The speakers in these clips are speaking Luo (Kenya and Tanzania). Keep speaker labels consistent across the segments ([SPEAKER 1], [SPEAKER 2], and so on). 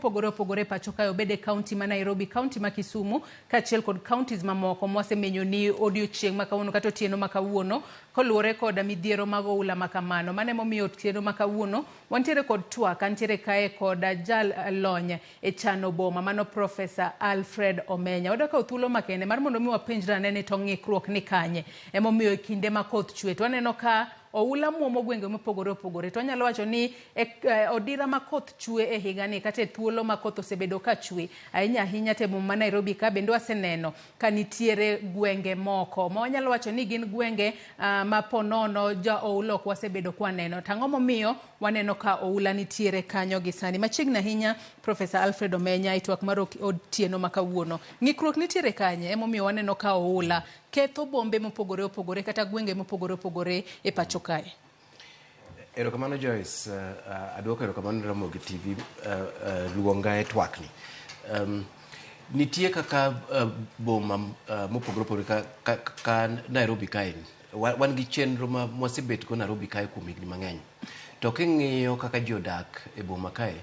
[SPEAKER 1] mopogore opogore e pacho kae, obed e kaunti ma Nairobi, kaunti ma Kisumu kaachiel kod counties mamoko mwasemenyo ni odiochieng' ma kawuono kata otieno ma kawuono koluwore koda midhiero mag oula ma kamano. Mano emomiyo otieno ma kawuono wantiere kod twak, antiere kae koda jal lony e chano boma mano Professor Alfred Omenya. Wadwa kawo thuolo makende mar mondo mi wapenjre ane ni to ng'ikruok ni kanye. Emomiyo e kinde ma koth chwe to waneno ka oula muomo gwenge mopogore opogore. To wanyalo wacho ni e, e, odira ma koth chwe e higani kata e thuolo ma koth osebedo ka chwe ahinya ahinya to e boma ma Nairobi ka bende waseneno ka nitiere gwenge moko ma wanyalo wacho ni gin gwenge ma ponono ja oula ok wasebedo kwaneno. To ang'o momiyo waneno ka oula nitiere kanyo gi sani? Machiegni ahinya Professor Alfred Omenya e twak mar otieno ma kawuono. Ng'ikruok nitiere kanye emomiyo waneno ka oula ketho bombe mopogore opogore kata gwenge mopogore opogore e pacho kae?
[SPEAKER 2] Erokamano Joyce, aduoko erokamano ne Ramogi TV luonga e twakni. Nitie kaka boma mopogore opogore ka Nairobi kaeni. Wan gi chenro ma mwasebet go Nairobi kae kuom higni mang'eny. To king'iyo kaka ji odak e boma kae,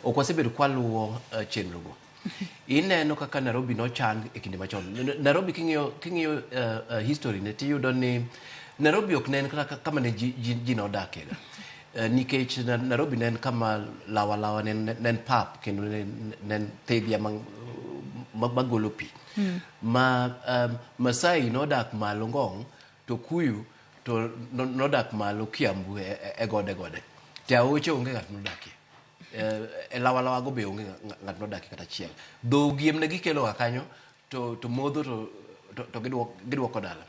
[SPEAKER 2] ok wasebedo kwaluwo chenro go. Ineno kaka Nairobi nochan e kinde machon. Nairobi king'iyo history ne tiyudo ni Nairobi ok ne en kata kama ne ji nodakie ga. Nikech Nairobi ne en kama lawa lawa, ne en pap kendo ne en thidhia magolo pi. Ma Masai nodak malo Ngong' to Kuyu to nodak malo Kiambu e gode gode. To aoche onge ng'at modakie. E lawa lawa go be onge ng'at modakie kata achiel. Dhogi emne gikelo ga kanyo to modho to giduoko dala.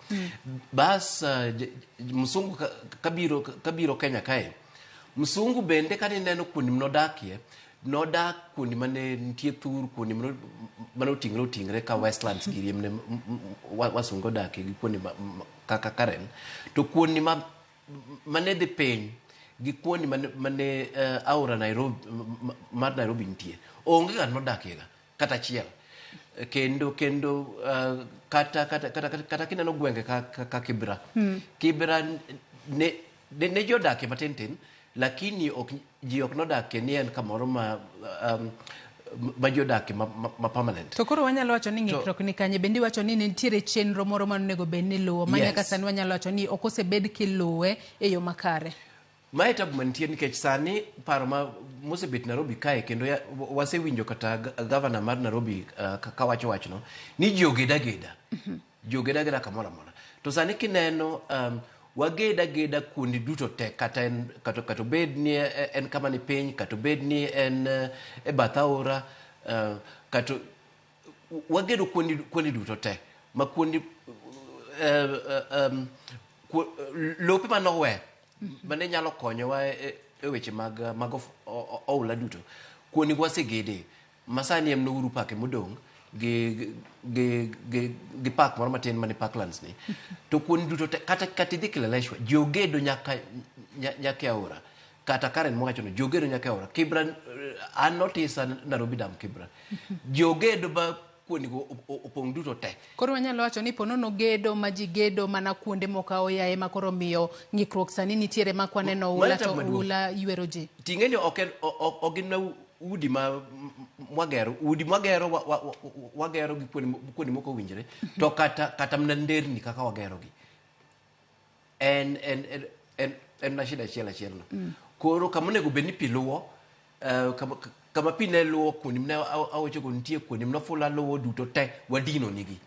[SPEAKER 2] Bas msungu kabiro Kenya kae, msungu bende kane ineno kuonde manodakie, nodak kuonde mane nitie thur, kuonde mane oting're oting're ka Westlands giri emne wasungu odakie gi kuonde kaka Karen. To kuonde mane dhi piny gi kuonde mane aora Nairobi, mar Nairobi nitie, onge ng'at modakie ga kata achiel. Kendo kata kineno gwenge ka Kibra, Kibra ne ji odakie matin tin, lakini ok ji ok nodakie ni en kamoro ma ji odakie ma permanent.
[SPEAKER 1] To koro wanyalo wacho ni ng'ikruok ni kanye? Bende iwacho ni nitiere chenro moro ma onego bed ni iluwo ma nyaka sani wanyalo wacho ni ok osebed kiluwe e yo makare.
[SPEAKER 2] Mae tabu mantie nikech sani paro ma mosebet Nairobi kae kendo wasewinjo kata gavana mar Nairobi kawacho wachno ni ji oged ageda. Ji oged ageda kamoro amora. To sani kineno waged ageda kuonde duto te kata en kata obed ni en kama ni piny, kata obed ni en e bath aora, kata wagedo kuonde duto te ma kuonde lope manowe mane nyalo konyowa e weche mag oula duto kuonde wasegede masani en Uhuru Park emodong' gi park moro matin mani Parklands ni to kuonde duto te kata idhi Kileleshwa ji ogedo nyaka e aora kata Karen mwacho no ji ogedo nyaka e aora Kibra. An notisa Nairobi Dam Kibra ji ogedo ba kuonde go opong' duto te.
[SPEAKER 1] Koro wanyalo wacho ni ponono gedo ma ji gedo mana kuonde moko aoyaye ma koro miyo ng'ikruok sani nitiere ma kwaneno oula to oula ywero ji.
[SPEAKER 2] Ting'e ni ok gin na udi ma mwagero, udi mwagero wagero gi kuonde moko owinjore to kata mana nderni kaka wagero gi en na shida achiel achiel no. Koro kama onego bed ni pi luwo, kama pi ne luwo kuonde mane aoche go nitie kuonde mane ofula luwo duto te wadino nigi.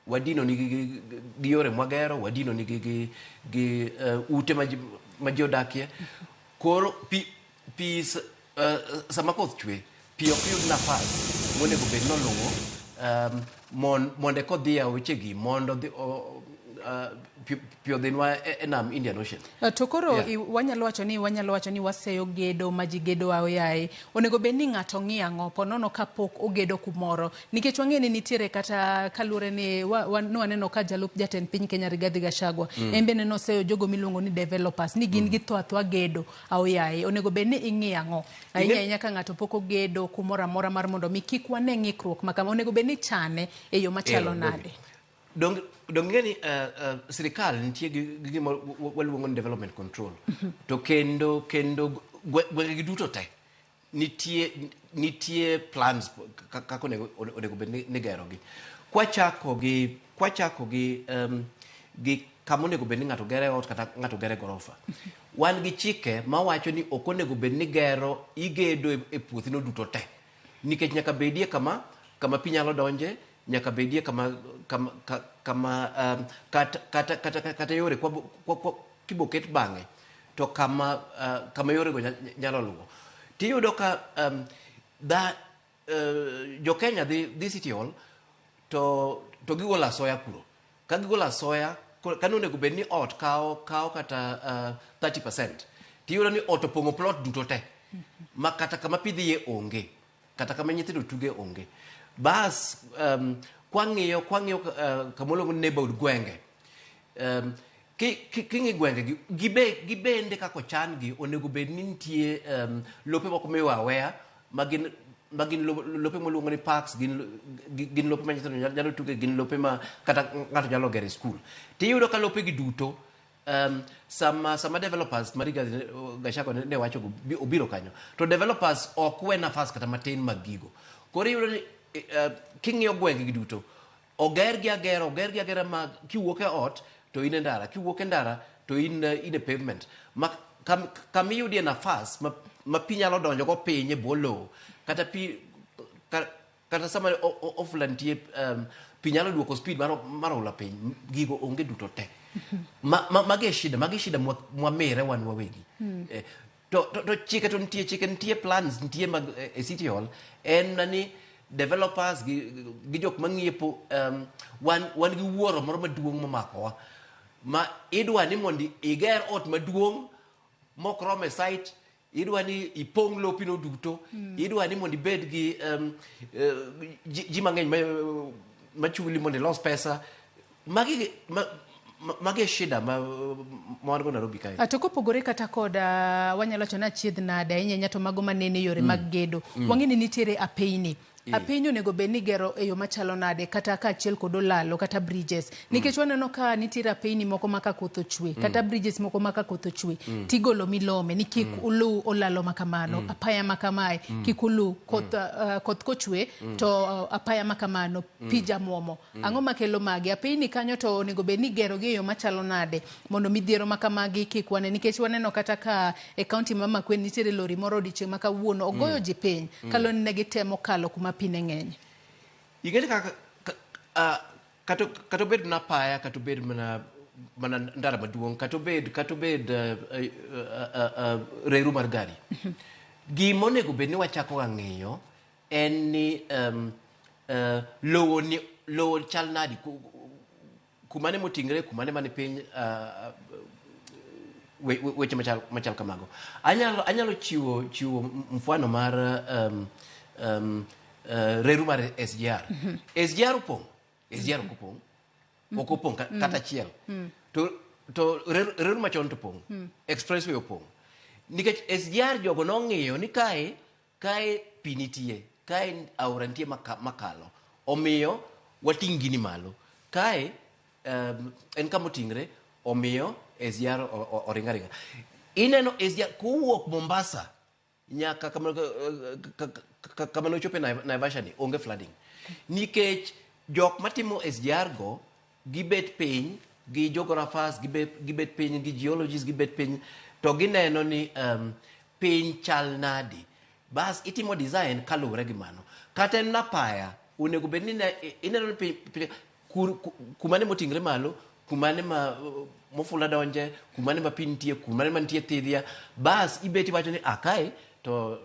[SPEAKER 2] Wadino nigi gi yore mwagero, wadino nigi gi ute ma ji odakie. Koro pi sama koth chwe, pi ok yud nafas monego bed noluwo mondo eka odhi e aochegi mondo pi odhinwa e nam Indian Ocean.
[SPEAKER 1] To koro wanyalo wacho ni waseyo gedo ma ji gedo aoyaye. Onego bed ni ng'ato ng'i ang'o ponono kapok ogedo kumoro nikech wang'e ni nitiere kata kaluwore ni nwaneno ka jalup jatend piny Kenya Rigathi Gachagua en bende noseyo jogo miluongo ni developers ni gin githo athoa gedo aoyaye. Onego bed ni ing'i ang'o ahinya ahinya ka ng'ato pok ogedo kumoro amora mar mondo mi kik wane ng'ikruok ma kama? Onego bed ni chane e yo machalo nade?
[SPEAKER 2] Dong ing'e ni sirikal nitie gi gima waluongo ni development control. To kendo gwenge gi duto te nitie nitie plans kaka onego bed ni gerogi. Kwachako gi kama onego bed ni ng'ato gere ot kata ng'ato gere gorofa. Wan gi chike mawacho ni ok onego bed ni gero igedo e puothino duto te. Nikech nyaka bedie kama pi nyalo donje, nyaka bedie kama kata yore kwa kiboket bang'e to kama yorego nyalo luwo. Tiyudo ka jo Kenya dhi City Hall to gigolo asoya kuro. Ka gigolo asoya, kane onego bed ni ot kawo kata 30%, tiyudo ni ot opong'o plot duto te. Ma kata kama pi dhiye onge, kata kama nyithindo tuge onge. Bas, kwang'iyo kama waluongo ni neighborhood gwenge, king'i gwenge gi, gibende kaka ochan gi, onego bed ni nitie lope moko miweyo aweya ma gin lope moluongo ni parks, gin lope ma nyithindo nyalo tuge, gin lope ma kata ng'ato nyalo gere skul. Tiyudo ka lope gi duto sama developers ma Rigathi Gachagua ne wacho go obiro kanyo to developers ok we nafas kata matin mag gigo. Koro iyudo ni king'iyo gwenge gi duto oger gi agera, oger gi agera ma kiwuok e ot to in e ndara, kiwuok e ndara to in e pavement ma kama iyudie nafas ma pi nyalo donjo go piny e bwo lowo kata pi kata sama ofula nitie, pi nyalo duoko speed mar oula piny. Gigo onge duto te. Magi e shida, magi e shida mwamire wan wawegi. To chike to nitie, chike nitie, plans nitie mag e City Hall. En na ni developers gi jok mang'iepo, wan gi wuoro moro maduong' momakowa ma idwa ni mondo iger ot maduong' mok rom e site, idwa ni ipong' lopino duto, idwa ni mondo ibed gi ji mang'eny machuli mondo ilos pesa. Magi e shida ma wan go Nairobi kae.
[SPEAKER 1] To kopogore kata kod wanyalo wacho ni achiedh nade ahinya ahinya to mago manene yore mag gedo, wang'e ni nitiere apeyni. Apeyni onego bed ni igero e yo machalo nade kata kaachiel kod olalo kata bridges, nikech waneno ka nitiere apeyni moko ma ka koth ochwe kata bridges moko ma ka koth ochwe tigolo milome ni kik uluw olalo makamano, apaya makamae kik uluw koth, koth kochwe to apaya makamano pi jamuomo. Ang'o makelo magi apeyni kanyo? To onego bed ni igero gi e yo machalo nade mondo midhiero makamagi kik wane? Nikech waneno kata ka e kaunti ma Makueni nitiere lori moro odiochieng' ma kawuono ogoyo ji piny kaluwore ni ne gitemo kalo kuma pi ne ng'eny.
[SPEAKER 2] Ing'eni kaka kata obed mana apaya, kata obed mana ndara maduong', kata obed reru mar gari, gima onego bed ni wachako ga ng'iyo en ni lowo ni lowo chal nadi, kumane moting're, kumane mani piny, weche machal kamago. Anyalo chiwo mfano mar reru mar SGR. SGR opong', SGR ok opong', ok opong' kata achiel. To reru machon to opong', expressway opong'. Nikech SGR jogo nong'iyo ni kae pi nitie, kae aora nitie makalo. Omiyo wating' gini malo. Kae en kama oting're, omiyo SGR oringo aringa. Ineno SGR kowuok Mombasa nyaka kama nochope Naivasha ni onge flooding. Nikech jok matimo SGR go gibet piny gi geographers, gibet piny gi geologists, gibet piny to gineno ni piny chal nadi. Bas itimo design kaluwore gi mano. Kata en apaya, onego bed ni ineno ni piny kumane moting're malo, kumane ma mofula donje, kumane ma pi nitie, kumane ma nitie thidhia, bas ibet iwacho ni ah, kae to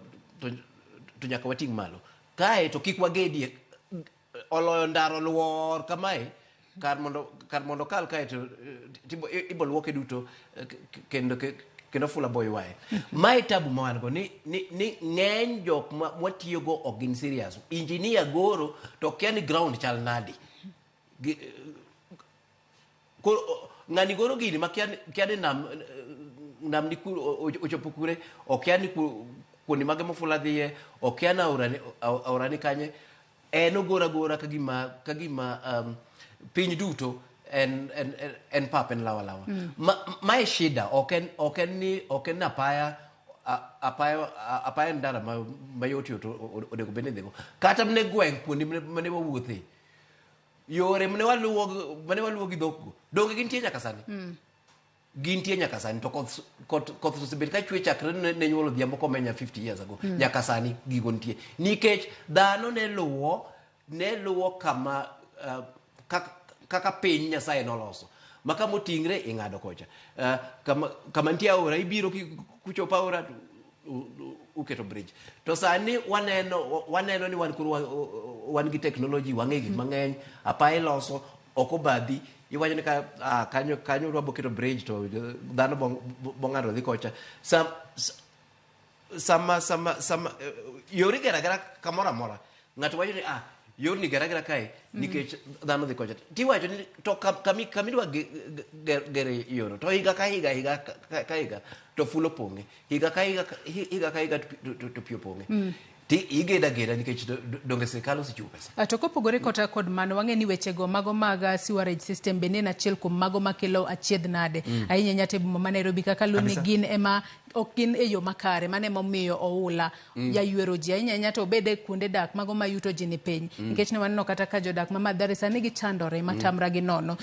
[SPEAKER 2] nyaka wating' malo. Kae to kik wagedie oloyo ndara oluor kamae kar mondo kal kae to ibo luoke duto kendo fula bo ywaye. Mae tabu ma wan go ni ng'eny jok ma mwatiyogo ok gin serious. Engineer goro to kia ni ground chal nadi. Koro ng'ani goro gini ma kia ni nam ni ochopo kure, okia ni kuonde mage mofula dhiye, okia ni aora ni kanye. En ogoro agora ka gima piny duto en pap, en lawa lawa. Mae shida, ok en ni apaya. Apaya apaya en ndara mayot yot onego bed ni idhigo. Kata mne gweng' kuonde mane wawuothe. Yore mane waluwo gi dhok go. Donge gintie nyaka sani? Gintie nyaka sani to koth osebet ka chwe chakre ne nyuol Odhiambo Komenya 50 years ago. Nyaka sani gigo nitie. Nikech dhano ne luwo kama kaka piny Nyasaye noloso. Ma kama oting're ing'ado kocha. Kama nitie aora ibiro kuchopo aora to uketo bridge. To sani waneno ni wan koro wan gi technology, wang'e gik mang'eny, apaya iloso ok obadhi iwacho ni ka kanyo wabo keto bridge to dhano bong'ado dhi kocha. Sam, sama sama sama yori gera agera kamoro amora ng'ato wacho ni yorni gera agera kae nikech dhano dhi kocha tiwacho ni to kamidwa gere yoro to higa ka higa higa ka higa to fulu opong'e higa ka higa higa ka higa to pi opong'e ti igedo ageda nikech donge sirikal osechiwo pesa.
[SPEAKER 1] To kopogore kota kod mano, wang'e ni wechego mago mag sewerage system bende en achiel kuom mago makelo achiedh nade ahinya ahinya to e boma ma Nairobi kaka luo ni gin ema ok gin e yo makare. Mano emomiyo oula jaywero ji ahinya ahinya to obed e kuonde dak mago ma yuto ji ni piny nikech ne waneno kata ka jodak ma Mathare sani gichandore matamra gi nono.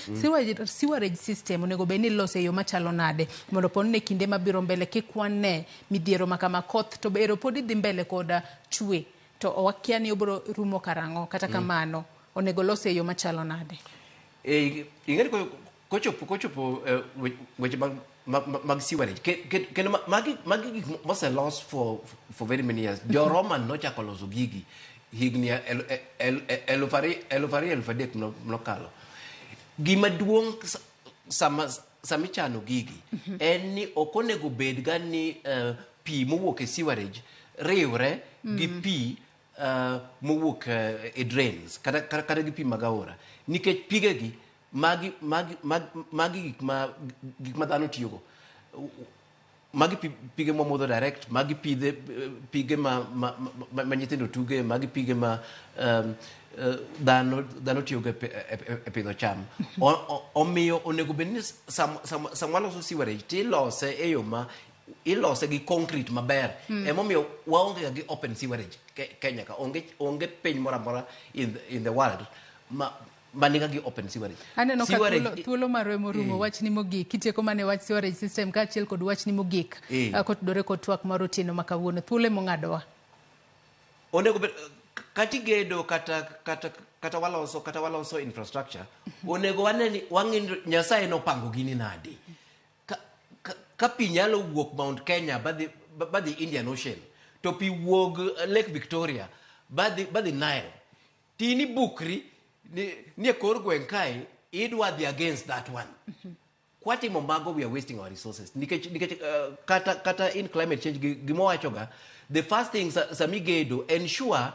[SPEAKER 1] Sewerage system onego bed ni iloso e yo machalo nade mondo poni e kinde mabiro mbele kik wane midhiero ma kama koth to ero pod idhi mbele koda chwe to wakia ni obiro rumo karang'o kata kamano onego lose e yo machalo nade?
[SPEAKER 2] Ing'eni kochopo weche mag sewerage kendo magi gik moselos for very many years. Jo Roman nochako loso gigi higni 2000 3,000 nokalo. Gima duong' sama ichano gigi en ni ok onego bed ga ni pi mowuok e sewerage riwre gi pi mowuok e drains kata gi pi mag aora nikech pigegi magi gik ma dhano tiyogo, magi pige mwamodho direct, magi pige ma nyithindo tuge, magi pige ma dhano tiyogo e pidho cham. Omiyo onego bed ni sama waloso sewerage tilose e yo ma ilose gi concrete maber. Emomiyo waonge ga gi open sewerage Kenya ka onge piny moro amora in the world ma maniga gi open sewerage.
[SPEAKER 1] Aneno ka thuolo marwa emorumo. Wachni mogik kitieko mana e wach sewerage system kaachiel kod wachni mogik kotudore kod twak mar otieno ma kawuono, thuolo emong'adowa.
[SPEAKER 2] Onego bed kata igedo kata waloso infrastructure, onego wane ni wang'i ni Nyasaye nopango gini nade ka pi nyalo wuok Mount Kenya badhi Indian Ocean to pi wuog Lake Victoria badhi Nile tini bukri ni e kor gweng' kae idwa dhi against that one. Kwatimo mago we are wasting our resources nikech kata in climate change gimowachoga the first thing samigedo ensure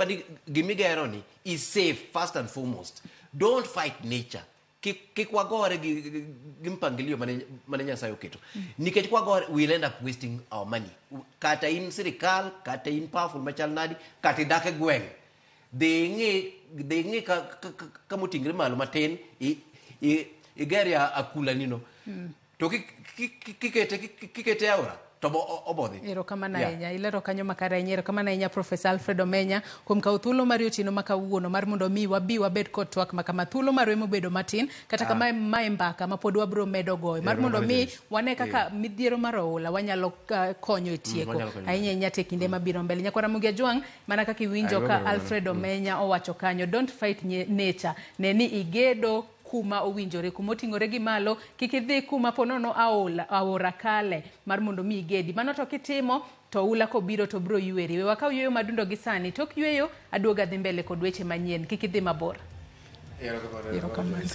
[SPEAKER 2] ni gimigero ni is safe first and foremost. Don't fight nature. Kik wagore gi mpangilio mane Nyasaye oketo nikech kwagore we'll end up wasting our money. Kata in sirikal, kata in powerful machal nadi, kata idak e gweng', dhi ing'i kamoting're malo matin igerie akula nino to kikete aora to obodhi.
[SPEAKER 1] Erokamano ahinya, ilero kanyo makare ahinya. Erokamano ahinya Profesa Alfred Omenya kuom kawo thuolo mari otieno ma kawuono mar mondo mi wabi wabed kod twak ma kama. Thuolo marwa emobedo matin, kata kama mae mbaka ma pod wabiro medo goyo mar mondo mi wane kaka midhiero mar oula wanyalo konyo e tieko ahinya ahinya te kinde mabiro mbele. Nyakwar Ramogi Ajwang', mana kaka iwinjo ka Alfred Omenya owacho kanyo, don't fight nature. Ne ni igedo kuma owinjore, kuma oting'ore gi malo, kik idhi kuma ponono aora kale mar mondo mi igedi. Mano to kitimo to oula kobiro to biro yweri. We wakaw yueyo madundo gi sani. Tok yueyo aduogo adhi mbele kod weche manyien. Kik idhi mabor.
[SPEAKER 2] Erokamano.
[SPEAKER 1] Erokamano.